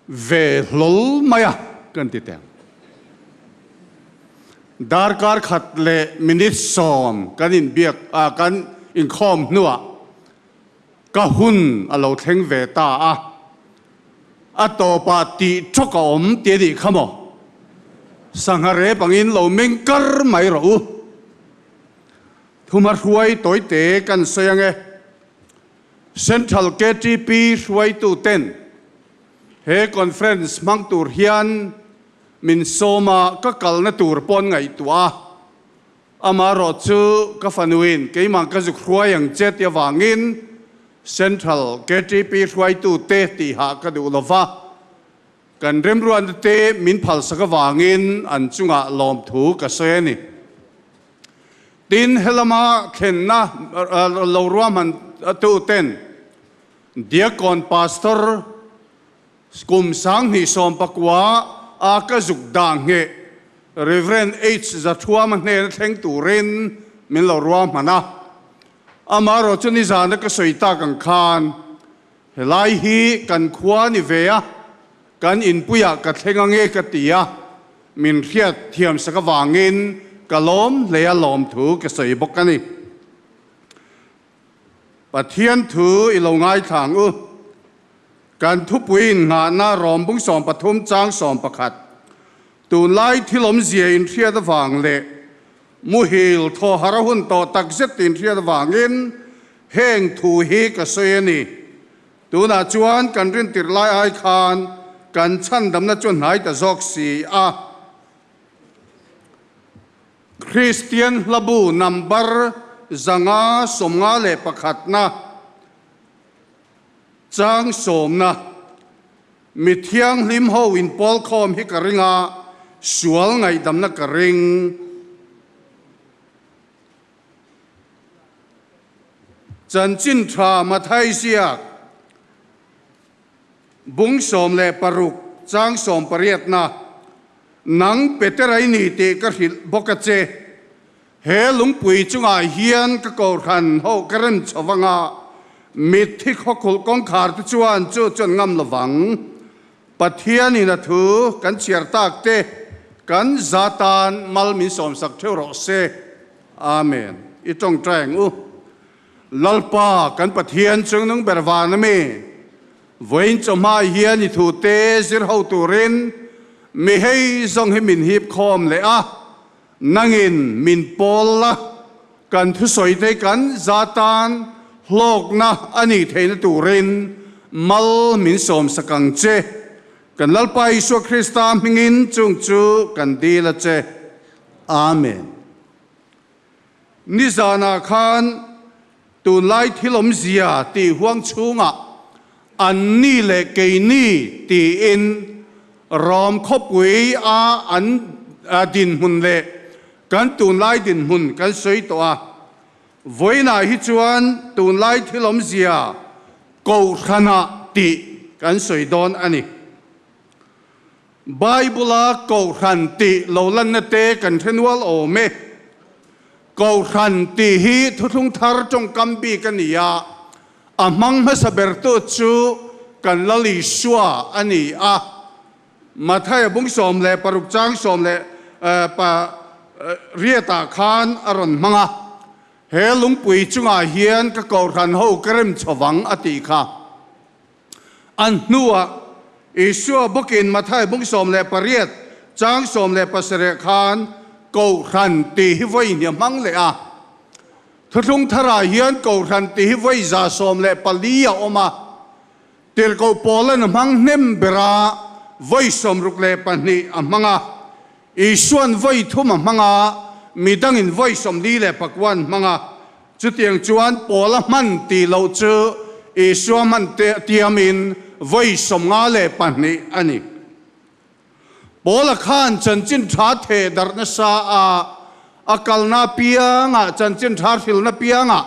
Ve hlawl mai a kan ti teng. Darkar khat leh minute 10 kan inbiak a kan inkhawm hnuah ka hun a lo thleng ve ta a, a tawpah tih tawk a awm ti a nih kha maw? Sangha rep angin lo meng kar mai rawh u. Thuma hruai tawite kan sawi ang e. Central ktp hruaitu ten he conference hmang tur hian min sawm a, ka kalna tur pawn ngaihtuah a, amaherawh chu ka fanuin keimah ka zuk hruai ang che ti avangin Central ktp hruaitu te tihah ka duh lova, kan remruatna te min phalsak avangin an chungah lawmthu ka sawi a ni. Tin, helama thlenna lo ruahman tu ten Diakon Pastor kum 2019 a ka zuk dah ngheh Rev. H. Zathuama hnena thleng turin min lo ruahman a. Amaherawh chu nizana ka sawi tak ang khan helai hi kan khua ni ve a, Kan inpuiah ka thleng ange ka ti a, min hriat thiam sak avangin ka lawm hle a lawmthu ka sawi bawk a ni. Pathian thu i lo ngaithla ang u. Kan thupui innghahna Rawmbung 13 chang 11 tunlai thil awmzia inhriat avang leh muhil thawhar a hun tawh takzet inhriat avangin heng thu hi ka sawi a ni. Tunah chuan kan rintirh lai ai khan kan chhandamna chu hnai ta zawk si a. Kristian hlabu number 551na chang sawmna mi thianghlim ho inpawlkhawm hi ka ring a, sual ngaihdamna ka ring. Chanchin tha Mathai ziak bung 16 chang 18na, Nang Petera i ni tih ka hrilh bawk a che. He lungpui chungah hian ka kohhran ho ka rem chho vanga mitthi khawkhulh kawngkhar te chuan chu chuan ngam lovang. Pathianin a thu kan chhiar tak te kan za tan mal min sawmsak theuh rawh se. Amen. I tawngtai ang u. Lalpa kan Pathian chungnung ber van ami, vawiin chawhma hian i thu te zir ho turin mi hei zawng hi min hip khawm leh a, nangin min pawl la, kan thusawi te kan za tan hlawkna a nih theihna turin mal min sawmsak ang che. Kan Lalpa Isua Krista hmingin chung chu kan dil a che. Amen. Nizanah khan tunlai thil awmzia tih huang chhungah anni leh keini tiin Rom khawpui a an dinhmun leh kan tunlai dinhmun kan sawi tawh a. Vawiinah hi chuan tunlai thil awmzia Kohhranah tih kan sawi dawn a ni. Bible-a Kohhran tih lo lanna te kan hre nual awm e. Kohhran tih hi thuthlung thar tawngkam bik a ni a, a hmang hmasa bertu chu kan Lal Isua a ni a. Mathaia bung 16 chang 18ah khan a rawn hmang a, He lungpui chungah hian ka Kohhran ho ka rem chho vang a tih kha. An hnuah Isua bawkin Mathai bung 18 chang 17 khan Kohhran tih hi vawi hnia hmang leh a. Thuthlung tharah hian Kohhran tih hi vawi 114 a awm a. Tirhkoh Paulan a hmang hnem ber a, vawi 62 a hmang a. Isuan vawi thum a hmang a, midangin vawi 49 an hmang a. Chutiang chuan Paula hman tih loh chu Isua hman tiamin vawi 52 a ni. Paula khan chanchin tha theh darh nasa a, a kalna apiangah, chanchin tha hrilhna apiangah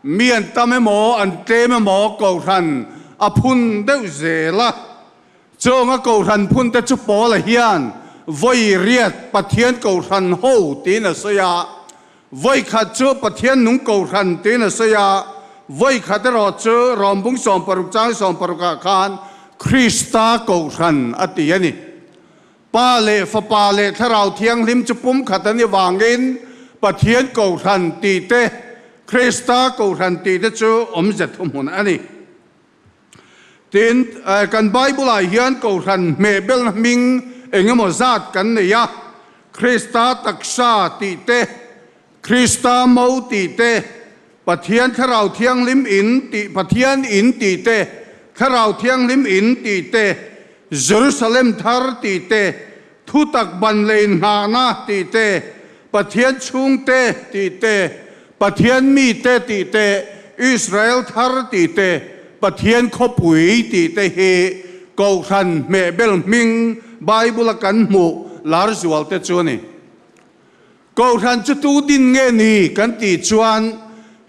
mi an tam emaw, an tlem emaw Kohhran a phun deuh zel a. Chunga Kohhran phun te chu Paula hian vawi riat Pathian Kohhran ho tiin a sawi a, vawi khat chu Pathian nung Kohhran tiin a sawi a, vawi khat erawh chu Rawmbung 16 chang 16 ah khan. Krista Kohhran a ti a ni. Pa leh Fapa leh Thlarau Thianghlim chu pumkhat an i vangin Pathian Kohhran tih te, Krista Kohhran tih te chu awmze thuhmun a ni. Tin, kan Bible-ah hian Kohhran hmehbelna hming eng emaw zat kan nei a, Krista taksa tih te, Krista mo tih te, Pathian Thlarau Thianghlim in tih, Pathian in tih te, Thlarau Thianghlim in tih te, Jerusalem thar tih te, Thutak ban leh inhnahna tih te, Pathian chhungte tih te, Pathian mite tih te, Israel thar tih te, Pathian khawpui tih te hi Kohhran hmehbel hming Bible-a kan hmuh lar zual te chu a ni. Kohhran chu tu din nge ni kan tih chuan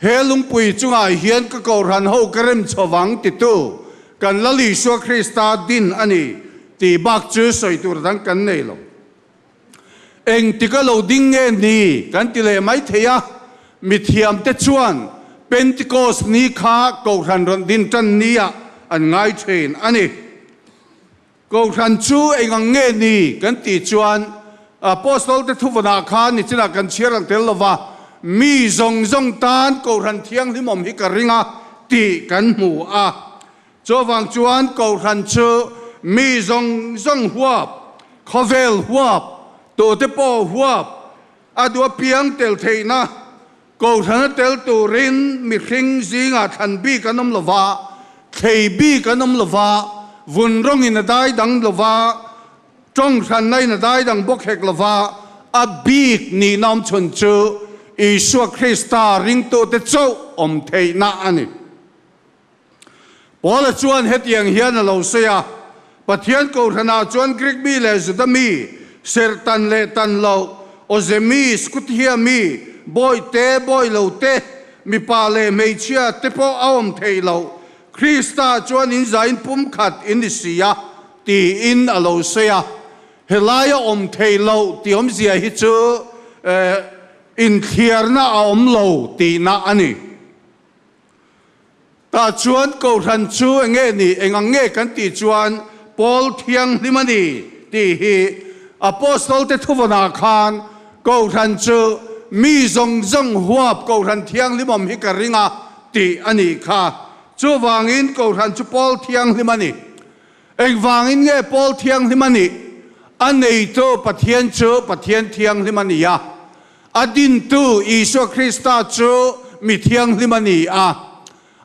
he lungpui chungah hian ka kohhran ho ka rem chho vang titu kan Lal Isua Krista din a ni tih bak chu sawi tur dang kan nei lo. Engtik a lo ding nge ni kan ti leh mai thei a, mithiamte chuan Pentecost ni kha kohhran rawn din tan nia an ngai thin a ni. Kohhran chu eng ang nge ni kan tih chuan Apostle te thuvawnah khan nichinah kan chhiar ang tel lova, mi zawng zawng tan Kohhran thianghlim awm hi ka ring a tih kan hmu a. Chuvang chuan Kohhran chu mi zawng zawng huap, khawvel huap, tute pawh huap, a duh apiang tel theihna Kohhrana tel turin mihring zingah thlan bik an awm lo va, thlei bik an awm lo va, vun rawngin a dai dang lo va, tawng hranna in a dai dang bawk hek lo va, a bik nihna awm chhun chu Isua Krista ringtute chauh awm theihna a ni. Paula chuan hetiang hian a lo sawi a, Pathian Kohhranah chuan Greek mi leh Juda mi, serh tan leh tan loh, awze mi, Skuthia mi, bawi te, bawi lo te, mipa leh hmeichhia te pawh a awm theih loh, Krista chuan in zain pumkhat in ni si a, tiin a lo sawi a. Helaia awm theih loh tih awmzia hi chu inthliarna a awm lo tihna a ni. Tah chuan Kohhran chu eng nge ni, eng ang nge kan tih chuan Paul thianghlim a ni tih hi Apostle te thuvawnah khan Kohhran chu mi zawng zawng huap Kohhran thianghlim awm hi ka ring a tih a nih kha. Chuvangin Kohhran chu Paul thianghlim a ni. Engvangin nge Paul thianghlim a nih? A neitu Pathian chu Pathian thianghlim a ni a. A dintu Isua Krista chu mi thianghlim a ni a.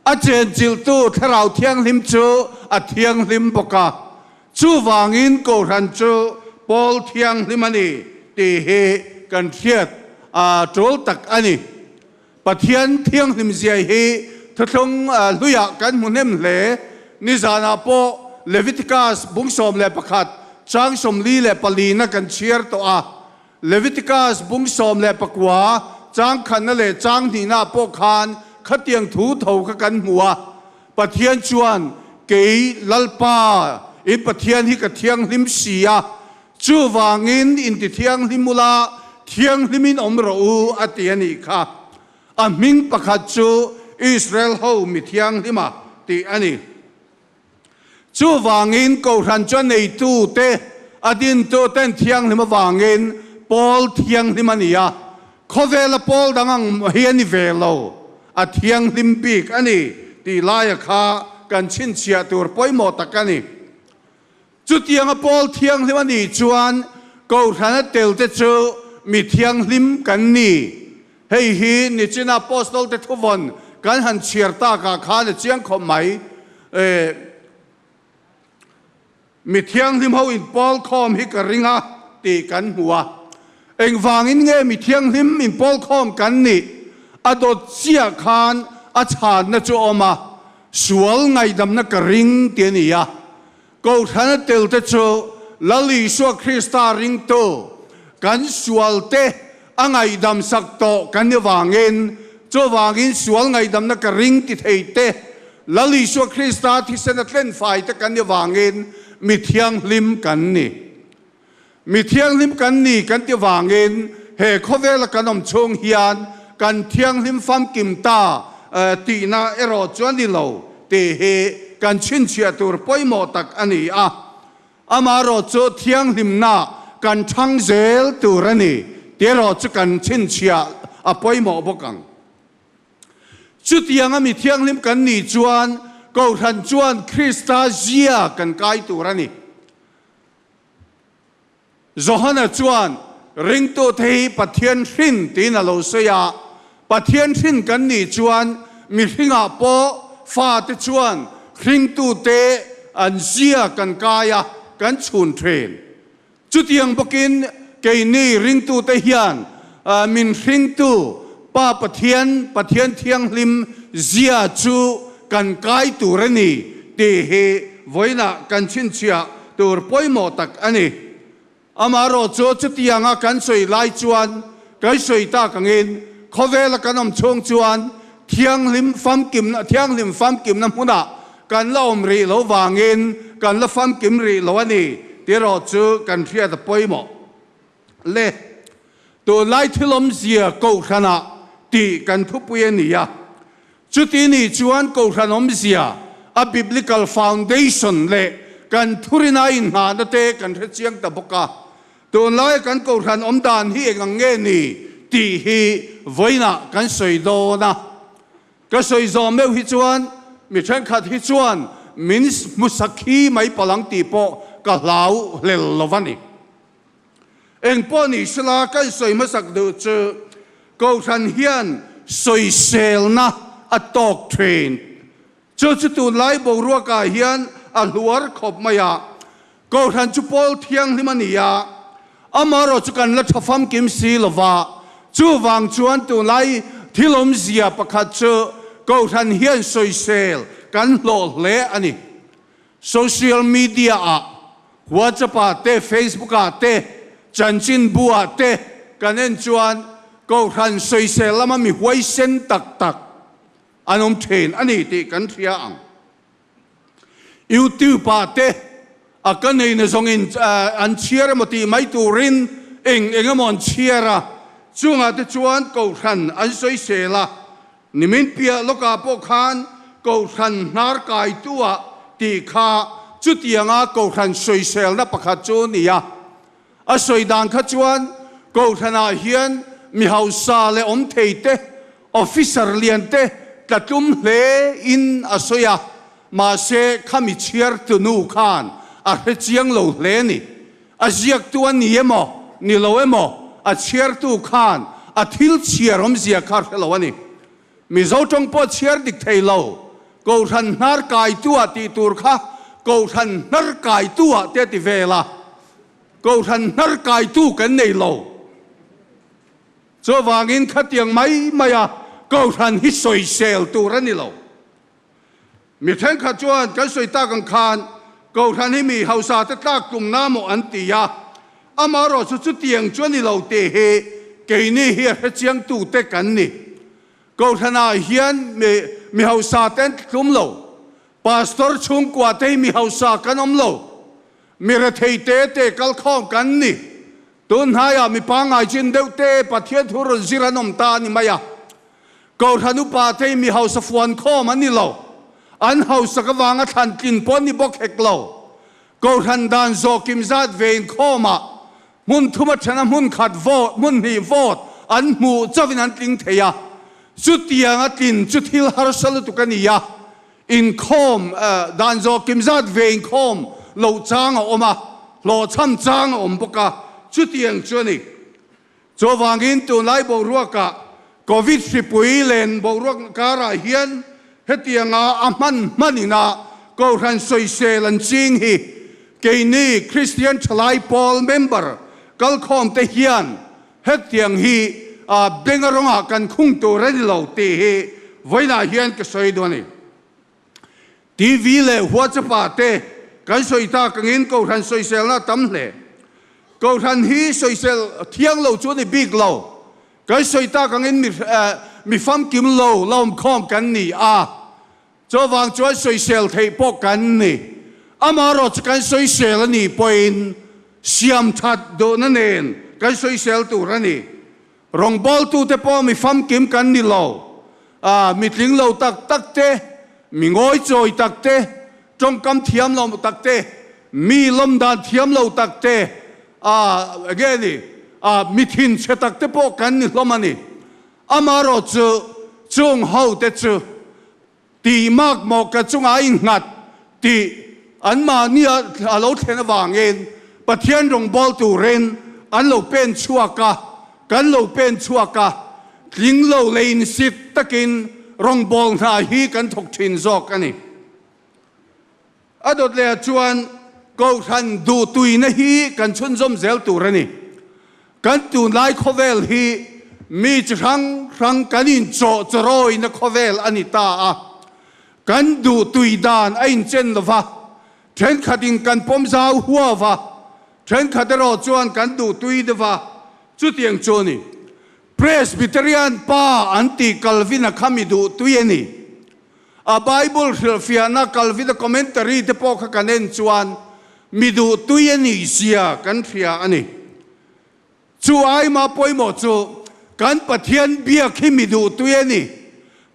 A chenchilhtu Thlarau Thianghlim chu a thianghlim bawk a. Chuvangin Kohhran chu Paul thianghlim a ni tih hi kan hriat a tul tak a ni. Pathian thianghlim zia hi thuthlung hluiah kan hmu hnem hle. Nizanah pawh Leviticus bung 11 chang 44 na kan chhiar tawh a. Leviticus bung 19 chang khatna leh chang hnihnaah pawh khan khatiang thu tho kha kan hmu a. Pathian chuan, Kei Lalpa, in Pathian hi ka thianghlim si a, Chuvangin intithianghlim ula, thianghlimin awm rawh u, a ti a nih kha. A hming pakhat chu Israel ho mi thianghlima tih a ni. Chuvangin Kohhran chu a neitute, a dintuten thianghlim avangin Pawl thianghlim a ni a, khawvela pawl dang ang hi a ni ve lo, a thianghlim bik a ni tih laia kha kan chhinchhiah tur pawimawh tak a ni. Chutianga Paul thianghlim a nih chuan Kohhrana telte chu mi thianghlim kan ni. Hei hi nichin Apostolte thuvawn kan han chhiar takah khan a chiang khawp mai. E, mi thianghlim ho in Paul khawm hi ka ring a tih kan hmu a. Engvangin nge mi thianghlim in Paul khawm kan nih? A dawt chiah khan a chhanna chu a awm a, sual ngaihdamna ka ring ti a ni a. Kohhrana telte chu Lal Isua Krista ringtu kan sualte a ngaihdam sak tawh kan ni vangin, chuvangin sual ngaihdamna ka ring ti thei te, Lal Isua Krista thisen a tlenfai te kan ni vangin mi thianghlim kan ni. Mi thianghlim kan ni kan ti vangin he khawvela kan awm chhung hian kan thianghlim famkim ta tihna erawh chu a ni lo tih hi. kan chhinchhiah tur pawimawh tak a ni a. Amaherawhchu thianghlimna kan thang zel tur a ni tih erawh chu kan chhinchhiah a pawimawh bawk ang. Chutianga mi thianghlim kan nih chuan Kohhran chuan Krista zia kan kai tur a ni. Johana chuan ringtute hi Pathian hrin tiin a lo sawi a, Pathian hrin kan nih chuan mihringah pawh fate chuan hringtute an zia kan kai a, kan chhun thin. Chutiang bawkin keini ringtute hian min hringtu Pa Pathian, Pathian Thianghlim zia chu kan kai tur a ni tih hi vawiinah kan chhinchhiah tur pawimawh tak a ni. Amaherawh chu chutianga kan sawi lai chuan kan sawi tak angin khawvela kan awm chhung chuan thianghlim famkimna thianghlim famkimna hmunah kan la awm rih lo vangin kan la famkim rih lo a ni tih erawh chu kan hriat a pawimawh le. Tunlai thil awmzia Kohhranah tih kan thupui a ni a. Chuti nih chuan Kohhran awmzia, a biblical foundation leh kan thurina inngahna te kan hre chiang ta bawk a. Tunlaia kan Kohhran awm dan hi eng ang nge ni tih hi vawiinah kan sawi dawn a. Ka sawi zawh meuh hi chuan mi thenkhat hi chuan min hmu sakhi mai palh ang tih pawh ka hlau hlel lo va ni. Engpawh ni sela kan sawi hmasak duh chu Kohhran hian sawiselna a tawk thin. Chu chu tunlai boruakah hian a hluar khawp mai a. Kohhran chu pawl thianghlim a ni a, amaherawh chu kan la tha famkim si lo va. Chuvang chuan tunlai thil awmzia pakhat chu Kohhran hian sawisel kan hlawh hle a ni. Social media ah WhatsApp ah te, Facebook ah te, chanchinbu ah te kan en chuan Kohhran sawisel lama mi huaisen tak tak an awm thin a ni tih kan hria ang. YouTube ah te a ka nei na zawngin an chhiar emaw tih mai turin eng eng emaw an chhiar a, chungah te chuan Kohhran an sawisel a, Nimin piah lawkah pawh khan Kohhran hnar kaitu-ah tih kha chutianga Kohhran sawiselna pakhat chu a ni a. A sawi dan kha chuan Kohhranah hian mi hausa leh awm thei te, officer lian te tla tlum hle in a sawi a, mahse khami chhiartu nu khan a hre chiang lo hle a ni. A ziaktu a ni emaw, ni lo emaw, a chhiartu khan a thil chhiar awmzia kha hre lo a ni. Mizo tawng pawh chhiar dik thei lo, Kohhran hnar kaitu-ah tih tur kha Kohhran hnar kaitu-ah te a ti vel a, Kohhran hnar kaitu kan nei lo. Chuvangin khatiang mai maia Kohhran hi sawisel tur a ni lo. Mi thenkhat chuan kan sawi tak ang khan Kohhran hi mi hausa te tlak tumna maw an ti a, amaherawh chu chutiang chu a ni lo tih hi keini hi a hrechiang tute kan ni. Kohhranah hian mi mi hausa te an tlum lo, Pastor chhungkua te hi mi hausa kan awm lo, mi rethei te te kalkhawm kan ni. Tun hnaiah mi pangngai chin deuh te Pathian thu rawn zir an awm ta a ni mai a. Kohhran upa te hi mi hausa fuan khawm an ni lo. An hausak avanga thlan tlin pawh an ni bawk hek lo. Kohhran dan zawh kim zat ve inkhawmah hmun thuma thena hmun khat vote, hmun hnih vote an hmuh chauhin an tling thei a. Chutiang a tlin chu thil harsa lutuk a ni a. Inkhawm, dan zawh kim zat ve inkhawm loh chang a awm a, hlawhchham chang a awm bawk a, chutiang chu a ni. Chuvangin tunlai boruakah Covid hripui len boruak karah hian hetianga a hman hman ina Kohhran sawisel an ching hi keini Kristian Thalai Pawl member kalkhawmte hian hetiang hi benga rawngah kan khung tur a ni lo tih hi vawiinah hian ka sawi duh a ni. TV leh WhatsApp ah te kan sawi tak angin Kohhran sawiselna a tam hle. Kohhran hi sawisel thiang lo chu a ni bik lo. Kan sawi tak angin mi mi famkim lo lawmkhawm kan ni a, chuvang chuan sawisel theih pawh kan ni. Amaherawh chu kan sawisel a nih pawhin siam that duhna nen kan sawisel tur a ni. Rawngbawltute pawh mi famkim kan ni lo. A, mi tling lo tak tak te, mi ngawi chawi tak te, Tawngkam thiam lo tak te, mi lawm dan thiam lo tak te, ah enge ni, ah mi thinchhe tak te pawh kan ni hlawm a ni. Amaherawh chu chung ho te chu tih mak maw ka chungah a innghat tih anmahni a lo thlen avangin Pathian rawngbâwl turin an lo pen chhuak a, kan lo pen chhuak a, tling lo leh insit takin rawngbâwl hna hi kan thawk thin zawk a ni. A dawt lehah chuan Kohhran duhtuina hi kan chhunzawm zel tur a ni. Kan tunlai khawvel hi mi chi hrang hrang kan inchawh chawrawina khawvel a ni ta a, kan duhtui dan a inchen lo va, thenkhatin kan pawm zau huau va, thenkhat erawh chuan kan duhtui deuh va, chutiang chu a ni. Presbyterian pa an tih Calvin-a kha mi duhtui a ni. A Bible hrilhfiahna Calvin-a commentary te pawh kha kan en chuan mi duh tui a nih zia kan hria a ni. Chu aima pawimawh chu kan Pathian biak hi mi duh tui a ni.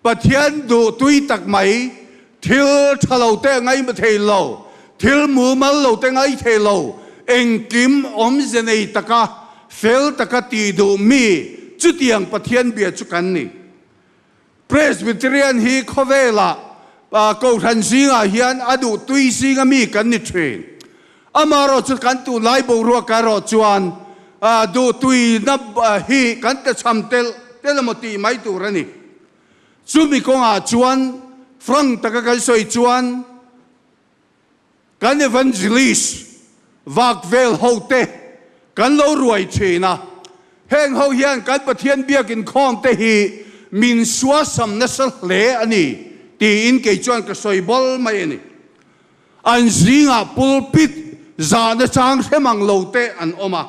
Pathian duh tui tak mai, thil tha lo te a ngaihma thei lo, thil mumal lo te ngai thei lo, engkim awmze nei taka fel taka tih duh mi chutiang Pathian bia chu kan ni. Presbyterian hi khawvelah Kohhran zingah hian a duh tui zinga mi kan ni thin. Amaherawh chu kan tunlai boruak erawh chuan duh tuina hi kan tlachham telh telh emaw tih mai tur a ni. Chumi kawngah chuan frank taka kan sawi chuan, Kan evangelist vak vel ho te kan lo ruai thin a, heng ho hian kan Pathian biak inkhawm te hi min suasam nasa hle a ni tiin kei chuan ka sawi bawl mai a ni. An zingah pulpit zahna chang hre mang lo te an awm a,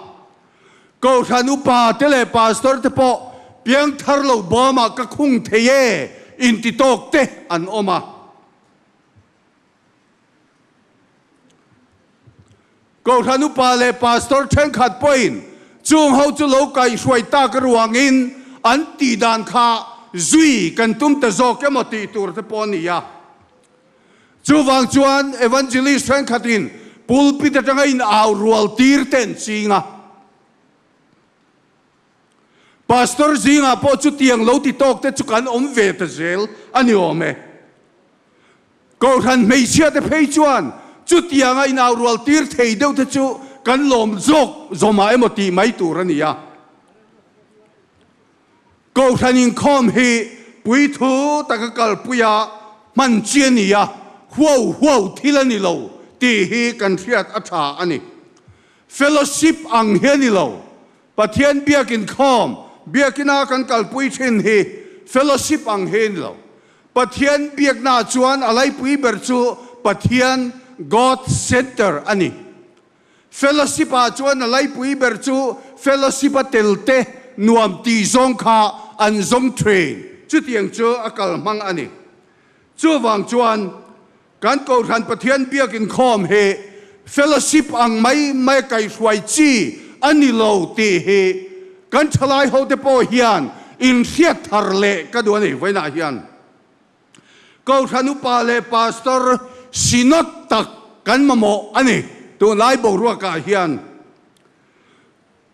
Kohhran upa te leh pastor te pawh piangthar lo bawmah ka khung thei e inti tawk te an awm a. Kohhran upa leh pastor thenkhat pawhin chung ho chu lo kaihhruai tak ruangin an tih dan kha zui kan tum ta zawk emaw tih tur te pawh a ni a. Chuvang chuan evangelist thenkhatin pulpit atanga in au rual tir te an ching a. Pastor zingah pawh chutiang lo ti tawk te chu kan awm ve ta zel a ni awm e. Kohhran hmeichhia te phei chuan chutianga inau rual tir thei deuh te chu kan lawm zawk zawmah emaw tih mai tur a ni a. Kohhran inkhawm hi puithu taka kalpuia hman chi a ni a, huau huau thil a ni lo tih hi kan hriat a tha a ni. Fellowship ang hi a ni lo. Pathian biak inkhawm, biakina kan kalpui thin hi fellowship ang hi a ni lo. Pathian biaknaah chuan a laipui ber chu Pathian, God center, a ni. Fellowship-ah chuan a laipui ber chu fellowship-a telte nuam tih zawng kha an zawng thin. Chutiang chu a kal hmang a ni. Chuvang chuan kan Kohhran Pathian biak inkhawm hi fellowship ang mai mai a kaihhruai chi a ni lo tih hi kan thalai hote pawh hian inhriat thar leh ka duh a ni. Vawiinah hian Kohhran upa leh Pastor Synod tak kan mamawh a ni. Tunlai boruakah hian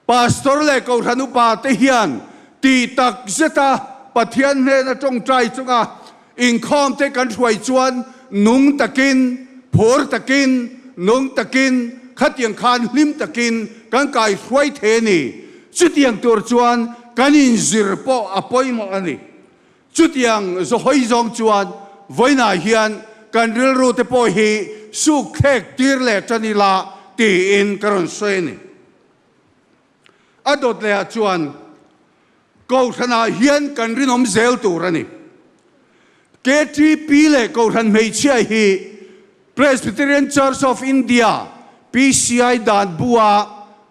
Pastor leh Kohhran upa te hian tih tak zeta Pathian hnena tawngtai chunga inkhawm te kan hruai chuan nung takin, phur takin, nung takin, khatiang khan hlim takin kan kai hruai thei a ni. Chutiang tur chuan kan inzir pawh a pawimawh a ni. Chutiang zahawi zawng chuan vawiinah hian kan rilru te pawh hi suk thlek tir leh tan ila tiin ka rawn sawi a ni. A dawt lehah chuan Kohhranah hian kan rinawm zel tur a ni. KTP leh Kohhran hmeichhia hi Presbyterian Church of India, PCI, dan bua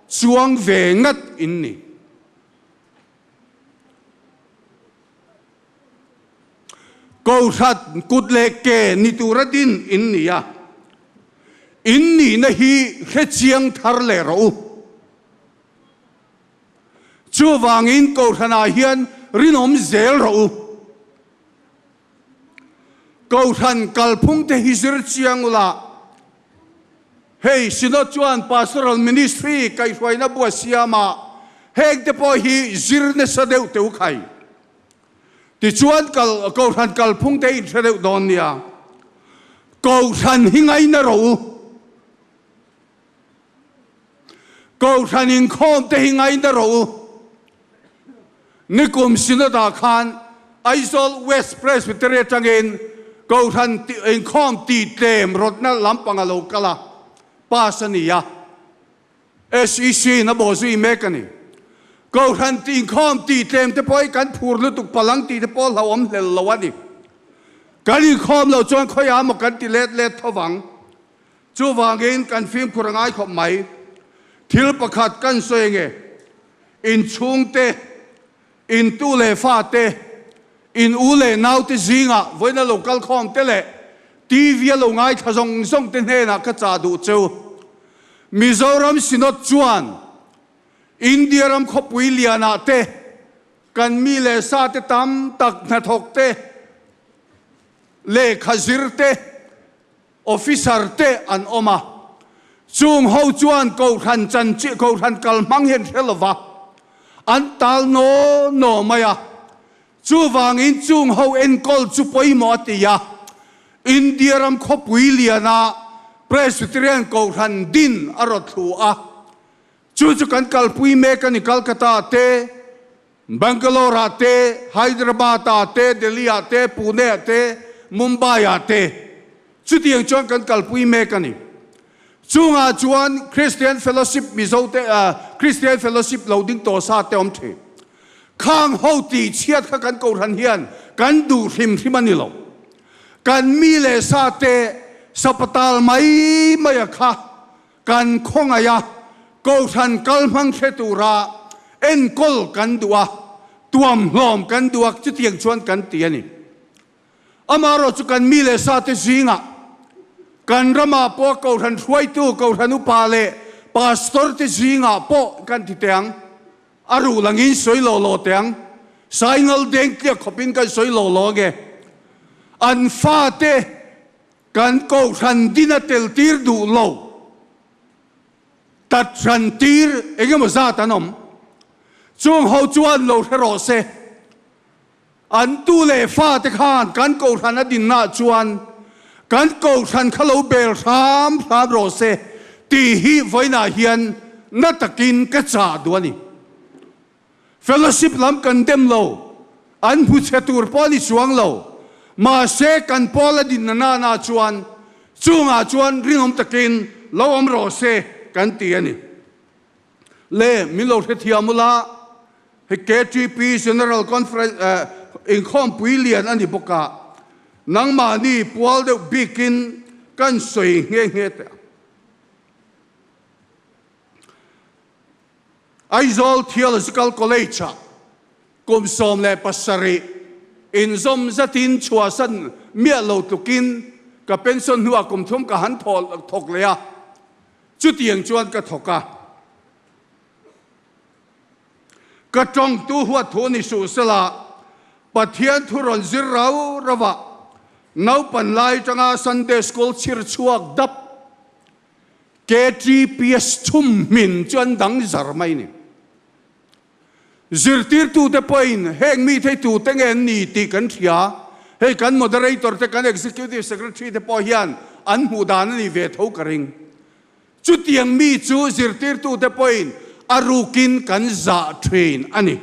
chuang ve ngat in ni. Kohhran kut leh ke ni tura din in ni a, in nihna hi hrechiang thar leh rawh u. Chuvangin Kohhranah hian rinawm zel rawh u. Kohhran kalphung te hi zir chiang ula, hei Synod chuan Pastoral Ministry kaihhruaina bua siama heng te pawh hi zir nasa deuh teu khai. Tichuan kal Kohhran kalphung te inhre deuh dawn nia. Kohhran hi ngaina rawh u. Kohhran inkhawm te hi ngaina rawh u. Nikum Synod-ah khan Aizawl West Presbytery atangin Kohhran inkhawm tih tlem rawtna lampang a lo kal a, pass a ni a. SEC-in a bawhzui mek a ni. Kohhran inkhawm tih tlem te pawh hi kan phur lutuk palang tih te pawh hlauhawm hlel lo a ni. Kan inkhawm loh chuan khawiah maw kan ti let let tho vang. Chuvangin kan fimkhur a ngai khawp mai. Thil pakhat kan sawi nge, in chhungte, in tu leh fate, in u leh naute zingah vawiina lo kal khawm te leh TV a lo ngaithla zawng zawng te hnenah ka chah duh cheu. Mizoram Synod chuan India ram khawpui lianah te kan mi leh sa te tam tak hnathawk te, lehkha zir te, Officer te an awm a, chung ho chuan Kohhran chanchi, Kohhran kal hmang hi an hre lo va, an tal naw naw mai a. Chuvangin chung ho enkawl chu pawimawh a ti a, India ram khawpui liana Presbyterian Kohhran din a rawt thlu a, chu chu kan kalpui mek a ni Calcutta te, Bangalore ah te, Hyderabad ah te, Delhi ah te, Pune ah te, Mumbai ah te chutiang chuan kan kalpui mek a ni. Chungah chuan Christian Fellowship Mizo te Christian Fellowship lo ding tawh sa te awm thin. Khang ho tih chhiat kha kan kohhran hian kan duh hrim hrim a ni lo. Kan mi leh sa te sapatal mai mai a kha Kan khawngaih a, Kohhran kal hmang hre tura enkawl kan duh a, tuamhlawm kan duh a, chutiang chuan kan ti a ni. Amaherawh chu kan mi leh sate zingah, kan ramah pawh Kohhran hruaitu, Kohhran upa leh Pastor te zingah pawh kan ti teh ang, a ruh langin sawi law law teh ang, Saingal deng tliak khawpin kan sawi law law ange. An fate Kan kohhran din a tel tir duh lo, tat hran tir eng emaw zat an awm. Chung ho chuan lo hre rawh se. An tu leh fate khan kan kohhran a dinnaah chuan kan kohhran kha lo bel hram hram rawh se tih hi vawiinah hian na takin ka chah duh a ni. Fellowship lam kan dem lo, an hmu chhe tur pawh a ni chuang lo. Mahse, kan pawl a dinna nana chuan chungah chuan rinawm takin lo awm rawh se kan ti a ni. Le, min lo hrethiam ula, hei KTP General Conference inkhawmpui lian a ni bawk a, nangmahni pual deuh bikin kan sawi nghe nghe teh ang. Aizawl Theological College-ah kum 17 inzawm zatin chhuahsan miah lo tlukin ka pension hnuah kum thum ka han thawk leh a, chutiang chuan ka thawk a. Ka tawngtu huat thu ni suh sela, Pathian thu rawn zir rau rauah naupan lai atanga Sunday School chhir chhuak dap KTPS chhum hmin chu an dang zar mai ni. Zirtirtute pawhin heng mi theitu te nge an ni tih kan hria. Hei kan moderator te, kan executive secretary te pawh hian an hmuh dan a ni ve tho ka ring. Chutiang mi chu zirtirtute pawhin a rukin kan zah thin a ni.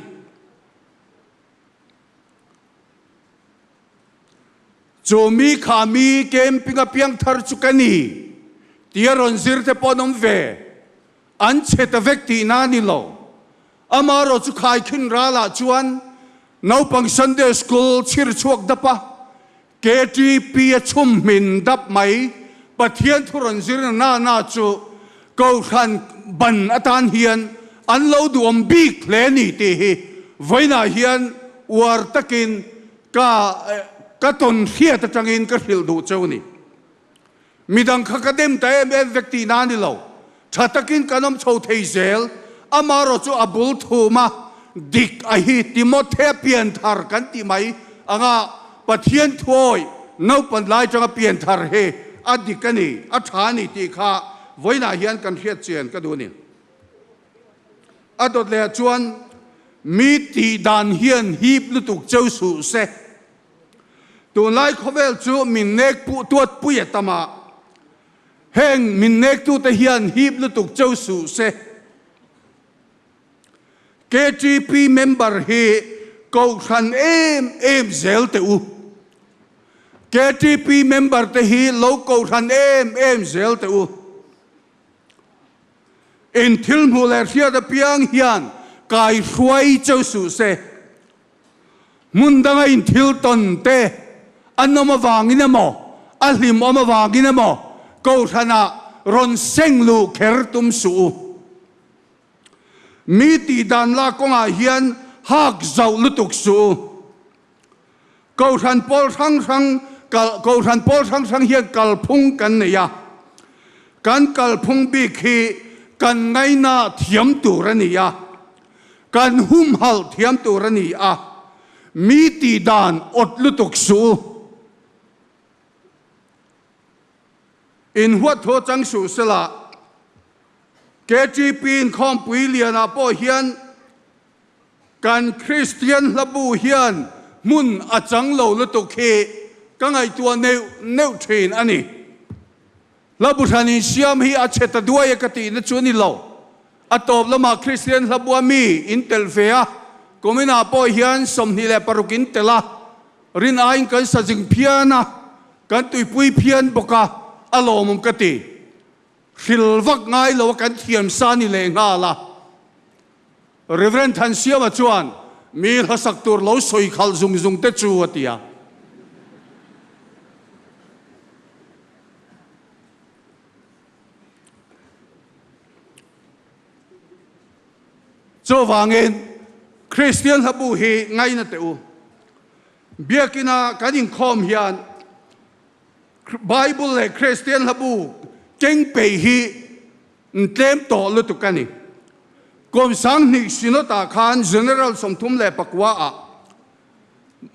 Chu mi kha mi camping a piang thar chu ka ni tia rawn zir te pawh an awm ve. An chhe ta vek tihna a ni lo. Amaherawh chu khaikhin ralah chuan naupang Sunday School chhir chhuak dap a, KTP a chhum hmin dap mai Pathian thu rawn zir na na na chu Kohhran ban atan hian an lo duhawm bik hle ni tih hi vawiinah hian uar takin Ka ka tawn hriat atangin ka hrilh duh cheu ni. Midang kha ka dem ta em em vek tihna a ni lo. Tha takin kan awm chho thei zel. Amaherawh chu a bul thuma dik a hi Timothea pianthar kan tih mai anga Pathian thuawi. Naupan lai tanga pian thar hi a dik a ni, a tha a ni tih kha vawiinah hian kan hriat chian ka duh a ni. A dawt lehah chuan mi tih dan hian hip lutuk cheu suh se. Tunlai khawvel chu min nek puh tuat pui a tam a, heng min nektute hian hip lutuk cheu suh se. KTP member hi kohhran em em zel teh u. KTP member te hi lo kohhran em em zel teh u. In thil hmuh leh hriat apiang hian kai hruai cheu suh se. Hmun danga in thil tawn te an awm avangin emaw, a hlim awm avangin emaw kohhranah rawn seng luh kher tum suh u. Mi tih dan lak kawngah hian hak zauh lutuk suh u. Kohhran pawl hrang hrang kal Kohhran pawl hrang hrang hian kalphung kan nei a. Kan kalphung bik hi kan ngaina thiam tur a ni a, kan humhalh thiam tur a ni a. Mi tih dan awt lutuk suh u. Inhuat thaw chang suh sela, KTP inkhawmpui lianah pawh hian kan Kristian hlabu hian hmun a chang lo lutuk hi ka ngaihtuah neuh neuh thin a ni. Hlabu hran insiam hi a chhe ta duai e ka tihna chu a ni lo. A tawp lamah Kristian hlabua mi in telh ve a, kuminah pawh hian 26 in telh a, Rin aiin kan sa zing phian a, kan tuipui phian bawk a, a lawmawm ka ti. Hril vak ngai lo a kan thiam sa ni leh nghal a. Rev. Thansiama chuan mi hlasak tur lo sawi khalh zung zung te chu a ti a. Chuvangin Kristian hlabu hi ngaina teh u. Biakina kan inkhawm hian Bible leh Kristian hlabu keng peih hi n tlem tawh lutuk a ni. Kum 2000 Synod-ah khan General 34 ah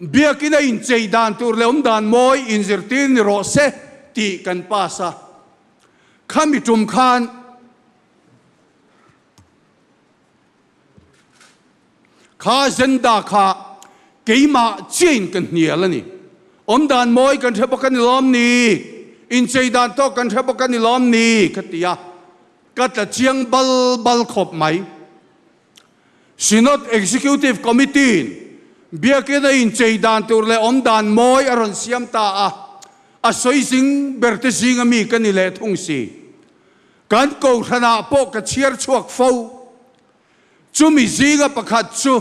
Biakina inchei dan tur leh awm dan mawi inzirtir ni rawh se tih kan pass a. Khami tum khan Kha agenda kha keimah chiain ka hnial a ni. Awm dan mawi kan hre bawk a ni lawm ni? Inchei dan tawk kan hre bawk a ni lawm ni? Ka ti a, ka tla chiang bal bal khawp mai. Synod Executive Committee-in Biakina inchei dan tur leh awm dan mawi a rawn siam ta a, a sawi zing berte zinga mi ka ni leh thung si. Kan kohhranah pawh ka chhiar chhuak fo. Chumi zinga pakhat chu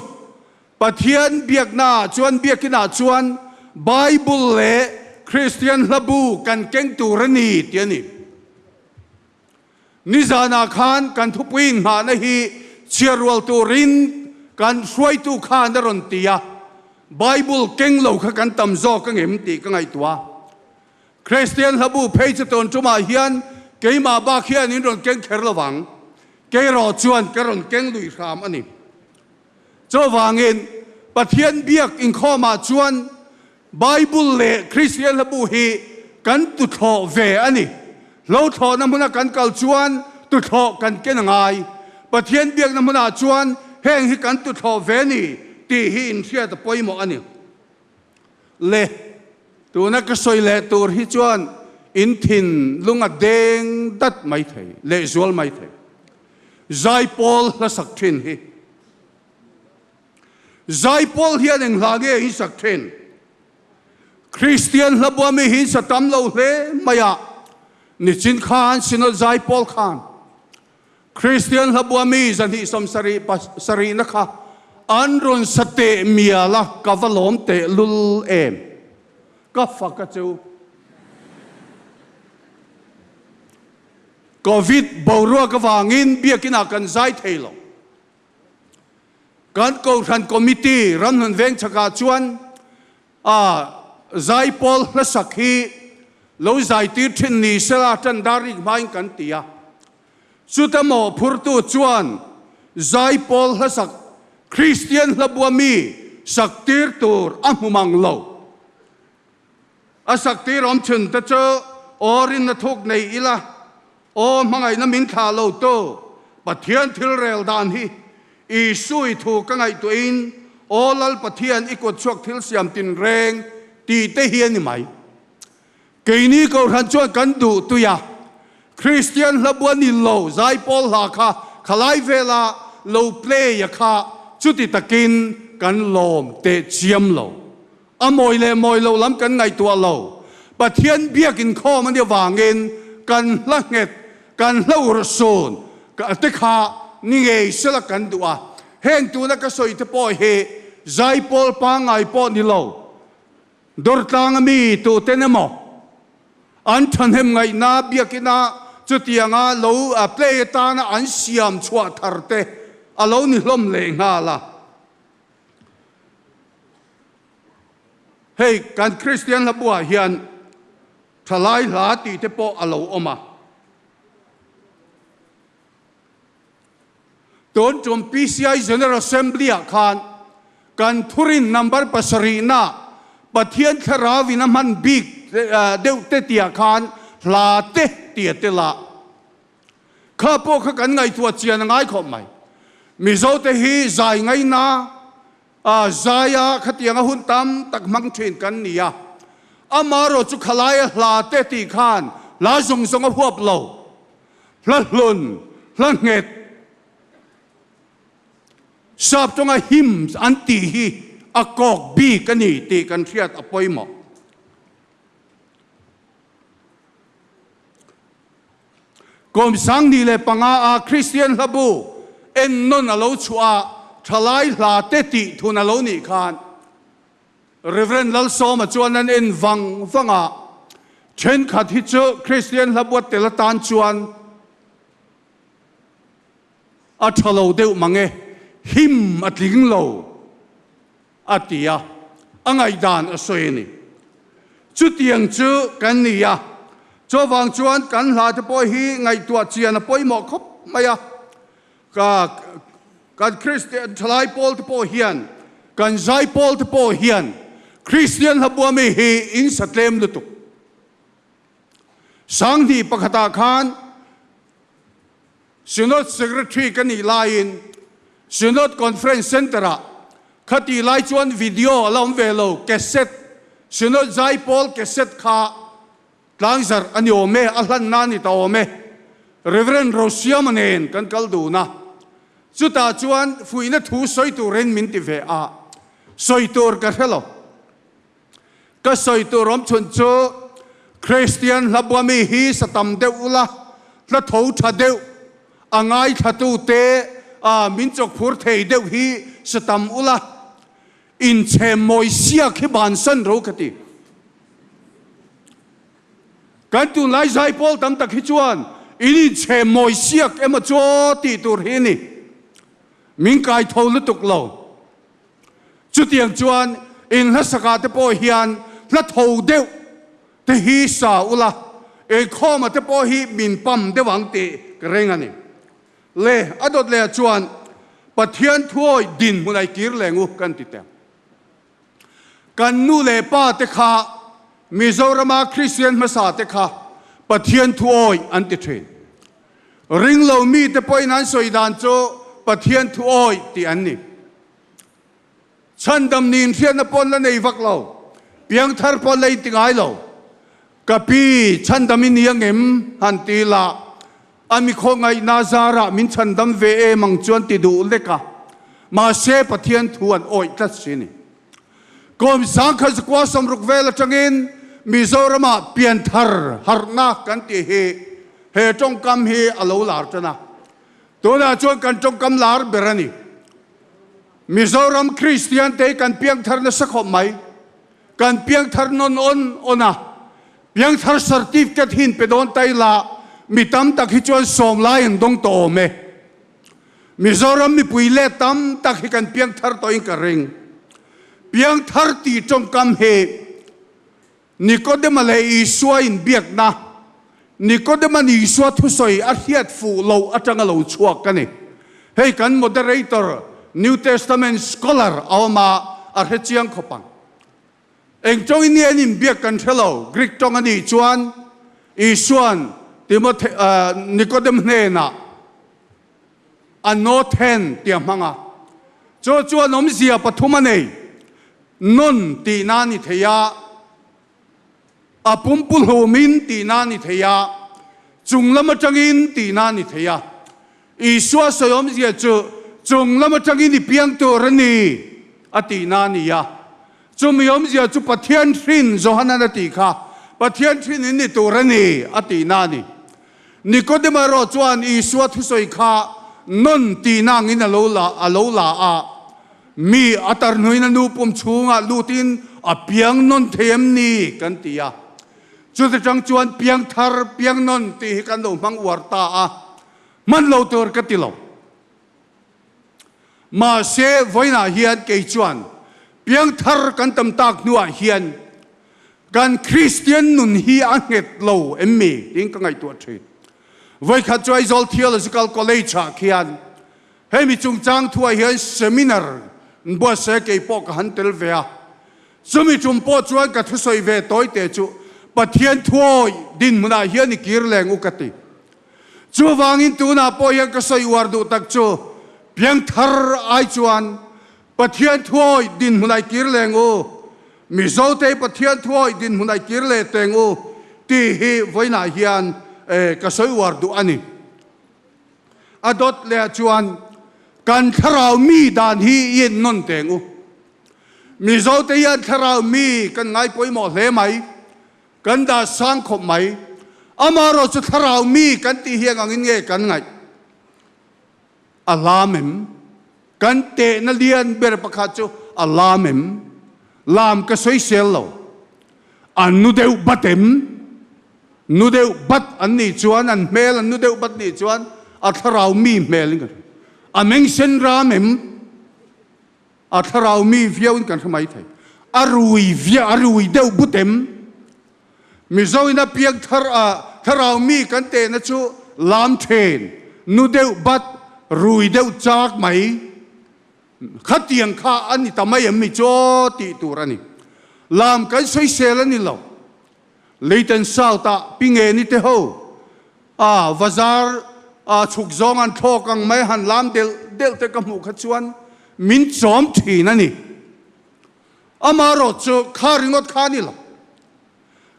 Pathian biaknaah chuan biakinah chuan Bible leh Kristian hlabu kan keng tur a ni tih a ni. Nizanah khan kan thupui inghahna hi chhiar rual turin kan hruaitu khan a rawn ti a, Bible keng lo kha kan tam zawk angem tih ka ngaihtuah. Kristian hlabu phei chu tawn tumah hian keimah bak hian in rawn keng kher lo vang. Keirawh chuan ka rawn keng lui hram a ni. Chuvangin Pathian biak inkhawmah chuan Bible leh Kristian hlabu hi kan tuthlawh ve a ni. Hlo thlawhna hmuna kan kal chuan tuthlawh kan ken a ngai. Pathian biakna hmunah chuan heng hi kan tuthlawh ve a ni tih hi inhriat a pawimawh a ni. Le, tuna ka sawi leh tur hi chuan in thinlung a deng dat mai thei, lehzual mai thei. Zaipawl hla sak thin hi. Zaipawl hian eng hla nge in sak thin? Kristian hla buami hi in sa tam lo hle mai a, nichin khan Synod Zaipawl khan Kristian hla buami zahnih sawmsarih pasarihna kha an rawn sa teh mial a, ka va lawm teh lul em? Ka fak a chu. Covid boruak avangin biakinah kan zai thei lo. Kan Kohhran Committee Ramhlun Vengchhakah chuan a zaipawl hlasak hi lo zaitir thin ni sela tan dar rik hmain kan ti a. Chuta mawhphurtu chuan zaipawl hlasak Kristian hlabua mi saktir tur a hmu mang lo. A sak tir awm chhun te chu aw rinna thuk nei ila, aw hmangaihna min thlah lo tu Pathian thil rel dan hi Isui thu ka ngaihtuahin aw Lal Pathian i kut chhuak thil siam tinreng tih te hi a ni mai. Keini Kohhran chuan kan duh tui a, Kristian hla buan in lo zaipawl hla kha khalai vela lo play a kha chuti takin kan lawm teh chiam lo. A mawi leh mawi lo lam kan ngaihtuah lo. Pathian biak inkhawm a nih avangin kan hla nghet, kan hla urhsun te kha ni ngei sela kan duh a. Heng tuna ka sawi te pawh hi zaipawl pangngai pawh ni lo. Dawrtlang a mi tuten emaw an thahnem ngaihna biakina chutianga lo play atana an siam chhuah thar te a lo ni hlawm leh nghal a. Hei kan Kristian hla buah hian thalai hla tih te pawh a lo awm a. Tun tum PCI General Assembly ah khan kan thurin number pasarihna Pathian thlarau in a hman bik deuh te tih ah khan hla te tih a tel a. Kha pawh kha kan ngaihtuah chian a ngai khawp mai. Mizo te hi zai ngaina zai a khatiang a hun tam tak hmang thin kan ni a. Amaherawh chu khalaia hla te tih khan hla zawng zawng a huap lo. Hla hlun, hla nghet, sap tawnga hymns an tih hi a kawk bik a ni tih kan hriat a pawimawh. Kum 2005 a Kristian hlabu ennawn a lo chhuah a, thalai hla te tih thun a lo nih khan, Rev. Lalsawma chuan an en vang vang a, thenkhat hi chu Kristian hla buat tel atan chuan a tha lo deuh mang e, him a tling lo a ti a, a ngaihdan a sawi a ni. Chutiang chu kan ni a, chuvang chuan kan hla te pawh hi ngaihtuah chian a pawimawh khawp mai a, Ka kan Kristian thalai pawl te pawh hian, kan zai pawl te pawh hian Kristian hlabua mi hi in sa tlem lutuk. Sanghnih pakhatah khan Synod Secretary ka nih laiin Synod Conference Centre-ah khatih lai chuan video a la awm ve lo, cassette, Synod zai pawl cassette kha Tlangzarh a ni awm e, a hlanna a ni ta awm e. Rev. Rosiama nen kan kal dun a, chutah chuan fuihna thu sawi turin min ti ve a, sawi tur ka hre lo. Ka sawi tur awm chhun chu Kristian hla bua mi hi sa tam deuh ula, hla tho tha deuh, a ngaithlatute min chawkphur thei deuh hi sa tam ula, Inchhem mawi siak hi bansan ro ka ti. Kan tunlai zaipawl tam tak hi chuan in inchhem mawi siak emaw chaw tih tur hi a ni. Min kai tho lutuk lo. Chutiang chuan in hlasakah te pawh hian hla tho deuh te hi sa ula, inkhawma te pawh hi min pam deuh ang tih ka reng a ni. Le a dawt leh ah chuan Pathian thuawi dinhmun ai kir leng u kan ti teh. Kan nu leh pa te kha Mizorama Kristian hmasa te kha Pathian thuawi an ti thin. Ringlo mi te pawhin an sawi dan chu Pathian thuawi tih an ni. Chhandam niin hriatna pawn la nei vak lo, piangthar pawn la inti ngai lo. Ka pi, chhandam i ni angem? han ti la, a mi khawngaihna zarah min chhandam ve em ang chuan ti duh lek a. Mahse, Pathian thu an awih tlat si ni. Kum 1960 vel atangin Mizoramah pianthar harhna kan tih hi he tawngkam hi a lo lar tan a. Tunah chuan kan tawngkam lar ber a ni. Mizoram Kristian te hi kan piangthar nasa khawp mai. Kan piangthar nawn awn awn a, piangthar certificate hi in pe dawn ta ila mi tam tak hi chuan sawm lai an dawng tawh awm e. Mizoram mipui let tam tak hi kan piangthar tawhin ka ring. Piangthar tih tawngkam hi Nikodema leh Isua inbiakna, Nikodema'n Isua thusawi a hriat fuh loh atanga lo chhuak a ni. Hei kan moderator, New Testament scholar a awm a, a hre chiang khawp ang. Eng tawngin nge an inbiak kan hre lo. Greek tawng a nih chuan Isua'n Timothe, Nikodem hnenah a nothen tih a hmang a. Chu chuan awmzia pathum a nei. Nun tihna a ni thei a, a pumpulhumin tihna a ni thei a, chung lam atangin tihna a ni thei a. Isua sawi awmzia chu chung lam atangin i piang tur a ni a tihna a ni a. Chumi awmzia chu Pathian hrin Johanan a tih kha Pathian hrin in ni tur a ni a tihna a ni. Nikodema erawh chuan Isua thusawi kha nawn tihna angin a lo la a lo la a, Mi a tarhnuin a nu pum chhungah lutin a piang nawn thei em ni? kan ti a. Chuti tang chuan piang thar, piang nawn tih hi kan lo hmang uar ta a, hman lo tur ka ti lo. Mahse, vawiinah hian kei chuan piang thar kan tam tak hnuah hian kan Kristian nun hi a nghet lo em mi tiin ka ngaihtuah thin. Vawikhat chu Aizawl Theological College-ah khian hemi chungchang thuah hian seminar an buatsaih a, kei pawh ka han tel ve a. Chumi tum pawh chuan ka thusawi ve tawi te chu Pathian thuawi dinhmunah hian i kir leng u ka ti. Chuvangin tunah pawh hian ka sawi uar duh tak chu piangthar ai chuan Pathian thuawi dinhmun ai kir leng u, Mizote Pathian thuawi dinhmun ai kir leh teng u tih hi vawiinah hian ka sawi uar duh a ni. A dawt leh ah chuan kan thlarau mi dan hi i ennawn teng u. Mizote hian thlarau mi kan ngai pawimawh hle mai. Kan dah sang khawp mai. Amaherawh chu thlarau mi kan tih hi engangin nge kan ngaih? A lam em? Kan tehna lian ber pakhat chu a lam em? Lam ka sawisel lo. An nu deuh bat em? Nu deuh bat an nih chuan, an hmel an nu deuh bat nih chuan a thlarau mi hmel in kan hre. A meng sen ram em? A thlarau mi viau in kan hre mai thei. A rui viah, a rui deuh but em? Mizo in a piang thar a, thlarau mi kan tehna chu lam then, nu deuh bat, rui deuh chak mai. Khatiang kha a ni ta mai em mi chaw tih tur a ni. Lam kan sawisel a ni lo. Leitan South ah pi nge ni te ho a vazar a chhuk zawng an thlawk ang mai han lam delh delh te ka hmuh kha chuan min chawm thin a ni. Amaherawh chu kha ringawt kha a ni lo.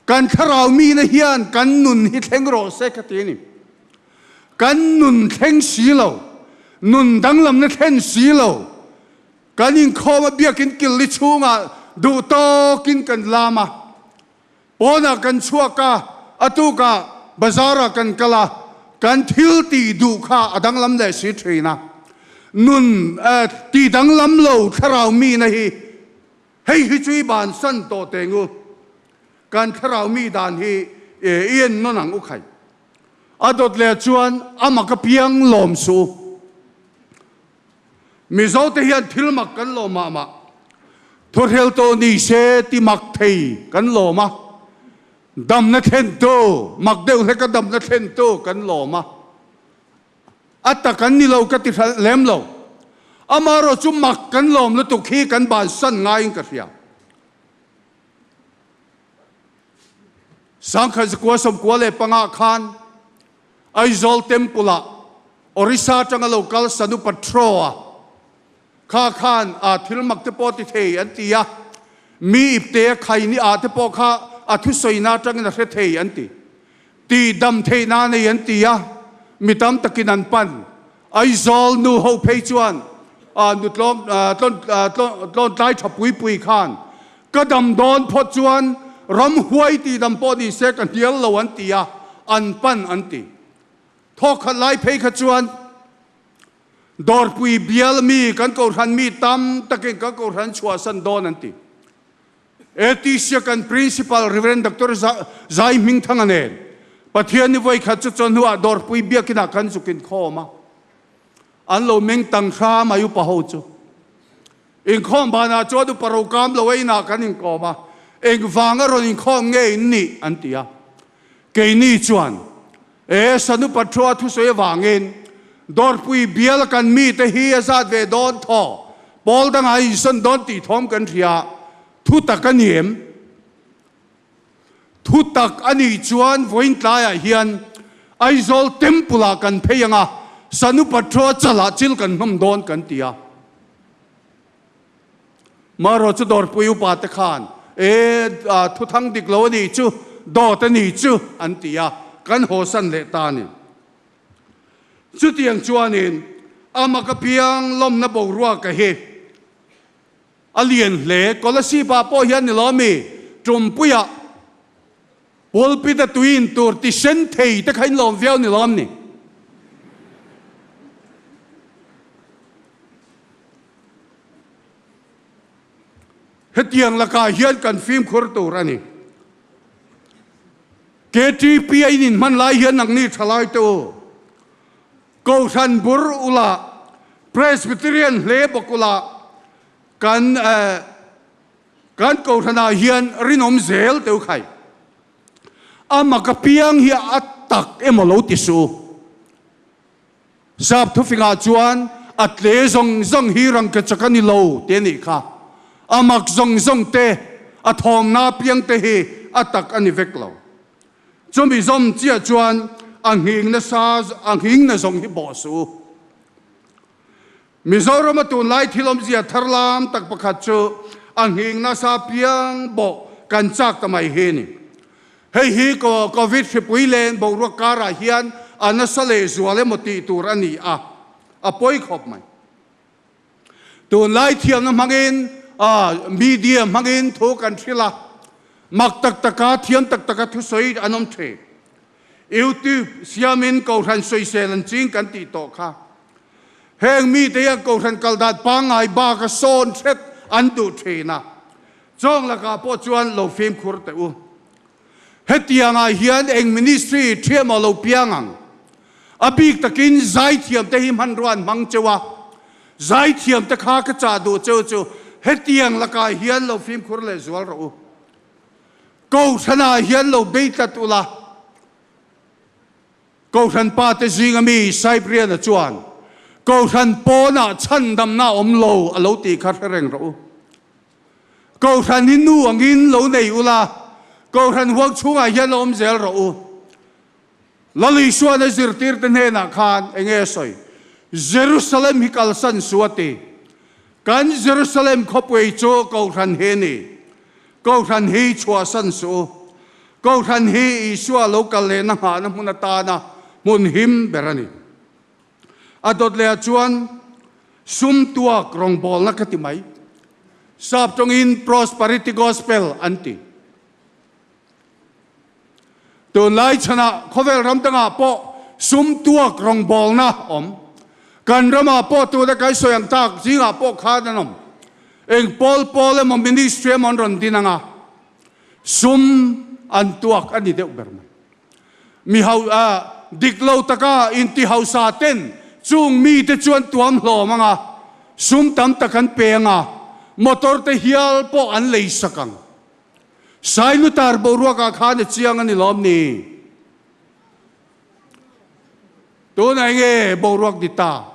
Kan thlarau mihna hian kan nun hi thleng rawh se ka ti a ni. Kan nun thleng si lo, nun danglamna thlen si lo, Kan inkhawm a biakin killi chhungah duh tawkin kan lam a, pawnah kan chhuak a, a tukah bazarah kan kal a, kan thil tih duh kha a danglam leh si thin a. Nun ti danglam lo thlarau mihna hi hei hi chu i bansan tawh teng u. Kan thlarau mi dan hi i en nawn ang u khai. A dawt leh chuan a mak apiang lawm suh u. Mizote hian thil mak kan lawm mah mah. Thuhrel tawh ni se ti mak thei kan lawm a, damna thlentu, mak deuh hleka damna thlentu kan lawm a. A tak an ni lo ka ti hralh lem lo. Amaherawh chu mak kan lawm lutuk hi kan bansan ngaiin ka hria. Sangkhat zakua 95 khan Aizawl Temple-ah Orissa atanga lo kal Sanu Patro-a kha khan a thil mak te pawh ti thei an ti a, mi ipte a khai ni ah te pawh kha a thusawina atangin a hre thei an ti. Tih dam theihna a nei an ti a, mi tam takin an pan. Aizawl nu ho phei chuan nu tlawm tlawn tlai tha pui pui khan ka dam dawn phawt chuan ramhuai tih dam pawh ni se ka hnial lo an ti a, an pan an ti. Thawkhat lai phei kha chuan Dawrpui bial mi kan kohhran mi tam takin kan kohhran chhuahsan dawn an ti. ATC-a kan Principal Rev. Doctor Zai Hmingthanga nen Pathian ni vawikhat chu chawhnuah Dawrpui biakinah kan zuk inkhawm a, an lo meng tang hram a upa ho chu. Inkhawm banah chuan upa rokam lo einah kan inkawm a, engvanga rawn inkhawm nge in nih an ti a. Keini chuan E Sanu Pathua thusawi avangin Dawrpui bial kan mite hi a zat ve dawn thaw, pawl dangah a insawn dawn tih thawm kan hria, thu tak a ni em? Thutak a nih chuan vawiin tlaiah hian Aizawl Temple ah kan phei ang a, Sanupatro chalah chil kan hnawm dawn kan ti a. Marawh chu dawrpui upa te khan, E, thuthang dik lo a nih chu, dawt a nih chu an ti a, kan hawsan leh ta a ni. Chutiang chuanin amah ka piang lawmna boruaka hi a lian hle. Kolasib ah pawh hian ni lo mi Tumpuia pulpit a tui in tur ti sen thei te kha in lawm viau ni lawm ni. Hetiang lakah hian kan fimkhur tur a ni. KTP a in inhman lai hian nangni thalai te u, Kohhran bur ula, Presbyterian hle bawk ula, kan kan Kohhranah hian rinawm zel teu khai. A mak apiang hi a tak emaw lo ti suh u. Sap thufingah chuan a tle zawng zawng hi rangkachak a ni lo tih a nih kha. A mak zawng zawng te, a thawmna piang te hi a tak a ni vek lo. Chumi zawm chiah chuan a nghing nasa, a nghing na zawng hi bawh suh u. Mizorama tunlai thil awmzia thar lam tak pakhat chu a nghing nasa piang bawh kan chak ta mai hi a ni. Hei hi Covid hripui len boruak karah hian a nasa leh zual emaw tih tur a ni a, a pawi khawp mai. Tunlai thiamna hmangin media hmangin thu kan hrilh a, mak tak taka thiam tak taka thusawi an awm thin. YouTube siamin Kohhran sawisel an ching kan tih tawh kha. Heng mite hian Kohhran kal dan pangngai bak a sawn hret an duh thin a, chawng lakah pawh chuan lo fimkhur teh u. Hetiangah hian eng ministry thiam a lo piang ang? A bik takin zaithiam te hi hmanrua an hmang cheu a, zaithiam te kha ka chah duh cheu chu hetiang lakah hian lo fimkhur leh zual rawh u. Kohhranah hian lo bei tlat ula, Kohhran pate zinga mi Cyprian-a chuan, Kohhran pawnah chhandamna a awm lo a lo tih kha hre reng rawh u. Kohhran hi nu angin lo nei ula, Kohhran huang chhungah hian lo awm zel rawh u. Lal Isuan a zirtirte hnenah khan eng nge a sawi? Jerusalem hi kalsan su a ti. Kan Jerusalem khawpui chu Kohhran hi a ni. Kohhran hi chhuahsan suh u. Kohhran hi Isua lo kal lehna nghahna hmun atana hmun him ber a ni. A dawt lehah chuan sum tuak rawngbawlna ka ti mai. Sap tawngin Prosperity Gospel an ti. Tunlai chhanah khawvel ram dangah pawh sum tuak rawngbawlna awm. Kan ramah pawh tuna kan sawi ang tak zingah pawh khan an awm. Eng pawl pawl emaw ministry emaw an rawn din anga sum an tuak a ni deuh ber mai. Mi ho dik lo taka inti hausa ten chung mite chuan tuam hlawm anga sum tam tak an pe anga motor te hial pawh an lei sak ang. Sailutar boruakah khan a chiang a ni lawm ni? Tunah enge boruak ni ta?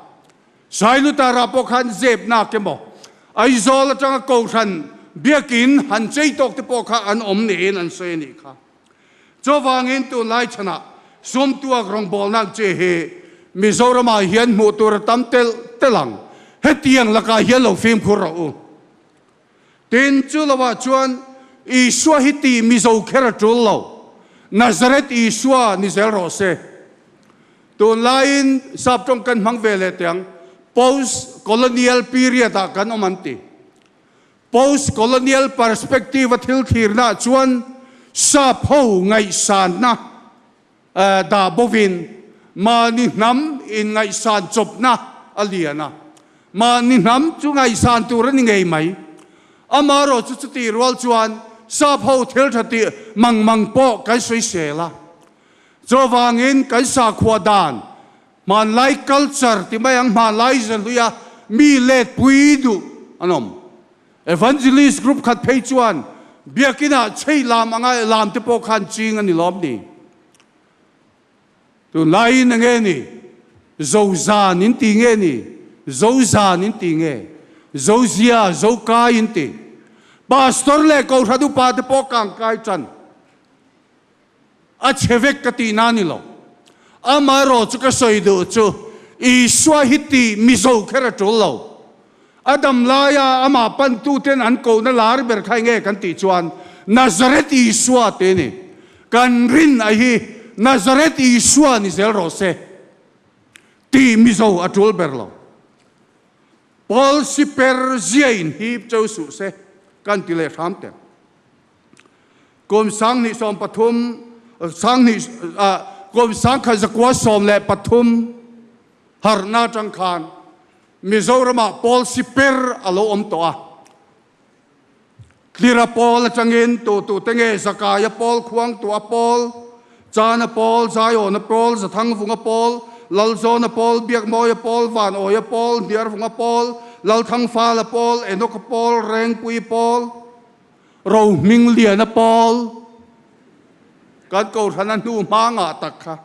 Sailutarah pawh khan zep nak emaw, Aizawl atanga Kohhran biakin han chei tawk te pawh kha an awm niin an sawi a nih kha. Chuvangin tunlai chhanah sumtuak rawngbawlnak che hi Mizoramah hian hmuh tur a tam telh telh ang. Hetiang lakah hian lo fimkhur rawh u. Tin, chu lovah chuan Isua hi tih Mizo kher a tul lo. Nazareth Isua ni zel rawh se. Tunlaiin sap tawng kan hmang ve leh teh ang, post colonial period ah kan awm an ti. Post colonial perspective a thil thlirna ah chuan sap ho ngaihsanna Dah bovin mahni hnam inngaihsan chawpna a lian a, mahni hnam chu ngaihsan tur a ni ngei mai. Amaherawh chu chutih rual chuan sap ho thil tha tih mang mang pawh kan sawisel a. Chuvangin kan sakhua dan hmanlai culture ti mai ang hmanlai zahluia mi let pui duh an awm. Evangelist group khat phei chuan biakinah chei lam anga lam te pawh khan ching a ni lawm ni. Tunlaiin a nge ni? Zozan in ti nge ni? Zozan in ti nge? Zozia, Zokai in ti. Pastor leh Kohhran upa te pawh kang kai tan. A chhe vek ka tihna a ni lo. Amaherawh chu ka sawi duh chu Isua hi tih Mizo kher a tul lo. A dam laia amah pantuten an kohna lar ber kha enge kan tih chuan Nazareth Isua tih a ni. Kan rin a hi Nazareth Isua ni zel rawh se tih Mizo a tul ber lo. Paul siper ziain hip cheu suh se kan ti leh hram teh. Kum 2013, sanghnih, kum 1913 harhna atang khan Mizoramah pawl siper a lo awm tawh a. Tlira pawl atangin tu tu te nge Zakaia pawl, Khuangtua pawl, Chana pawl, Zaiawna pawl, Zathangvunga pawl, Lalzawna pawl, Biakmawia pawl, Vanawia pawl, Hniarvunga pawl, Lalthangfala pawl, Enoka pawl, Rengpui pawl, Rohmingliana pawl kan Kohhrana hnu hma ngah tak kha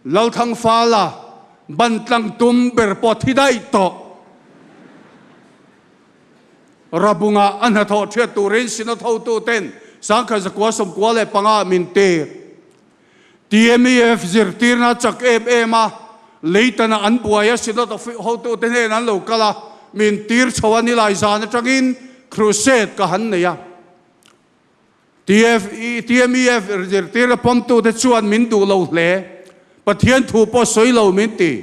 Lalthangfala ban tlang tum ber pawh thi daih tawh. Rabunga a hnathawh thiat turin Synod hotuten 1995 min tir. TMEF zirtirna chak em em a, Leitan-a an buai a, Synod hotute hnen an lo kal a, min tir chho a nilai zan atangin crusade ka han nei a. TMEF zirtirna pawmtute chuan min duh lo hle, Pathian thu pawh sawi lo min ti.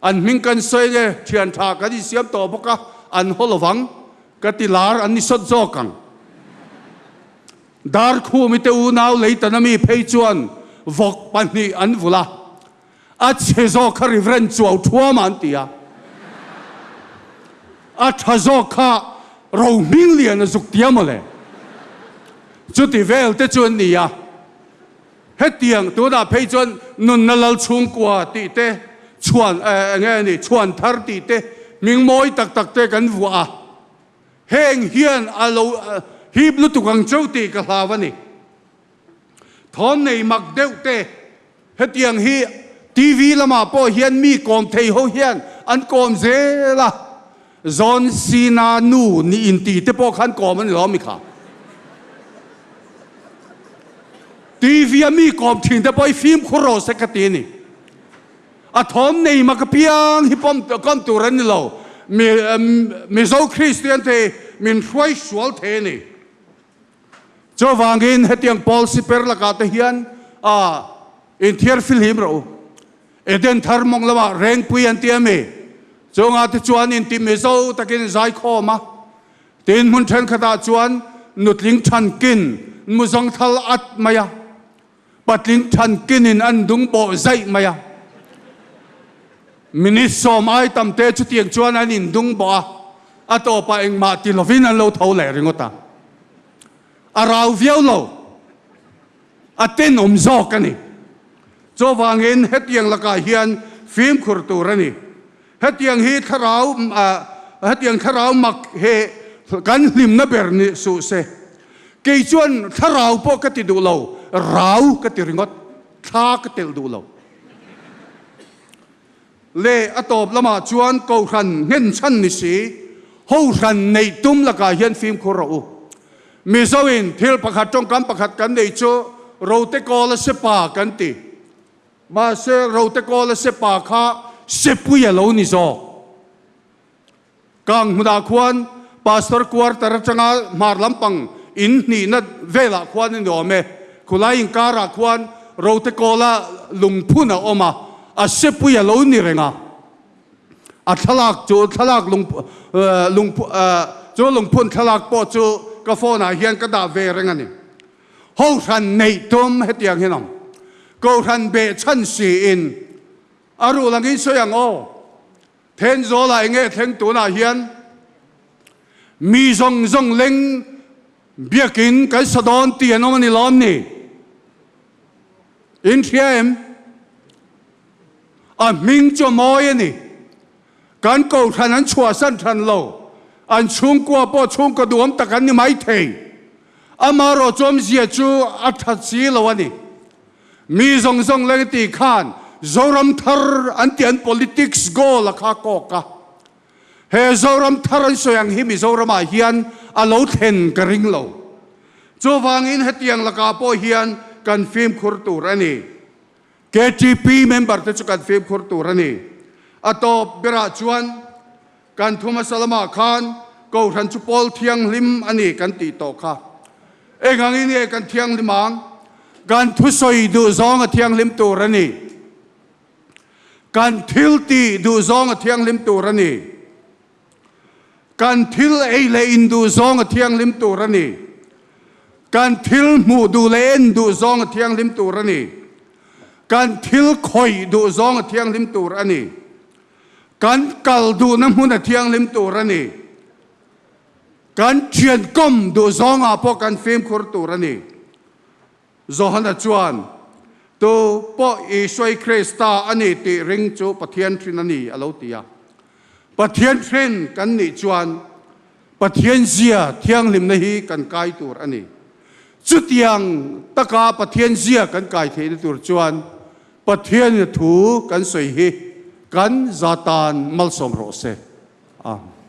An hming kan sawi nge thian tha kan insiam tawh bawk a, an haw lovang ka ti lar an ni sawt zawk ang. Darkhumi te unau Leitan ami phei chuan vawk pahnih an vulh a, a chhe zawk kha Reverend Chuau Thuama an ti a, a tha zawk kha Rohmingliana zuk tia mawle. Chuti vel te chu an ni a. Hetiang tunah phei chuan nunna lal chhungkua tih te, chhuan eng nge ni, chhuan thar tih te, hming mawi tak tak te kan vuah a. Heng hian a lo hip lutuk ang cheu tih ka hlau a ni. Thawn nei mak deuh te, hetiang hi TV lamah pawh hian mi kawm thei ho hian an kawm zel a. John Cena nu ni inti te pawh khan kawm a ni lo ami kha? TV a mi kawm thin te pawh hi fimkhur rawh se ka ti a ni. A thawm nei mak apiang hi pawm kawm tur an ni lo. Mi Mizo Kristian te min hruai sual thei a ni. Chuvangin hetiang Paul siper lakah te hian a inthiar filhim rawh u. Eden thar mawng lamah Rengpui an ti a mi? Chungah te chuan inti Mizo takin zaikhawm a. Tin hmun thenkhatah chuan nutling thankin muzangthal at mai a, patling thankinin an dung bawh zaih mai a. Minute sawm ai tam te chutiang chuan an indung bawh a, a tawpah engmah ti lovin an lo tho leh ringawt a. A rau viau lo. A tenawm zawk a ni. Chuvangin hetiang lakah hian fimkhur tur a ni. Hetiang hi thlarau hetiang thlarau mak he kan hlimna ber ni suh se. Kei chuan thlarau pawh ka ti duh lo, rau ka ti ringawt, thla ka telh duh lo. Le a tawp lamah chuan Kohhran nghenchhan ni si, Hohran neih tum lakah hian fimkhur rawh u. Mizoin thil pakhat tawngkam pakhat kan nei chu Rote Kawla Sepa kan ti. Mahse Rote Kawla Sepa kha Sepui a lo ni zawk. Kang hmunah khuan Pastor quarter atanga hmar lampang in hnihna velah khuan a ni awm e. Khulai inkarah khuan Rote Kawla lungphun a awm a, a sepui a lo ni reng a. A thlalak chu thlalak lung lung chu lungphun thlalak pawh chu ka phone ah hian ka dah ve reng a ni. Hohran neih tum hetiang hian awm. Kohhran behchhan siin a rul angin sawi ang aw. Thenzawl-ah enge thleng tunah hian mi zawng zawng leng biakin kan sa dawn tih an awm a ni lawm ni? In hria em? A hming chu a mawi a ni. Kan kohhran an chhuahsan than lo. An chhungkua pawh chhungkaw duhawm tak an ni mai thei. Amaherawh chu awmzia chu a tha si lo a ni. Mi zawng zawng leng tih khan Zoram thar an tih an politics goal a kha kawk a. He Zoram thar an sawi ang hi Mizoramah hian a lo thlen ka ring lo. Chuvangin hetiang lakah pawh hian kan fimkhur tur a ni. KTP member te chu kan fimkhur tur a ni. A tawp berah chuan kan thu hmasa lamah khan Kohhran chu pawl thianghlim a ni kan tih tawh kha. Eng angin nge kan thianghlim ang? Kan thusawi duh zawng a thianghlim tur a ni. Kan thil tih duh zawng a thianghlim tur a ni. Kan thil ei leh in duh zawng a thianghlim tur a ni. Kan thil hmuh duh leh en duh zawng a thianghlim tur a ni. Kan thil khawih duh zawng a thianghlim tur a ni. Kan kal duhna hmun a thianghlim tur a ni. Kan thiankawm duh zawngah pawh kan fimkhur tur a ni. Johana chuan, Tu pawh Isua Krista a ni tih ring chu Pathian hrin a ni, a lo ti a. Pathian hrin kan nih chuan Pathian zia thianghlimna hi kan kai tur a ni. Chutiang taka Pathian zia kan kai theihna tur chuan Pathianin a thu kan sawi hi kan za tan malsawm rawh se. Amen.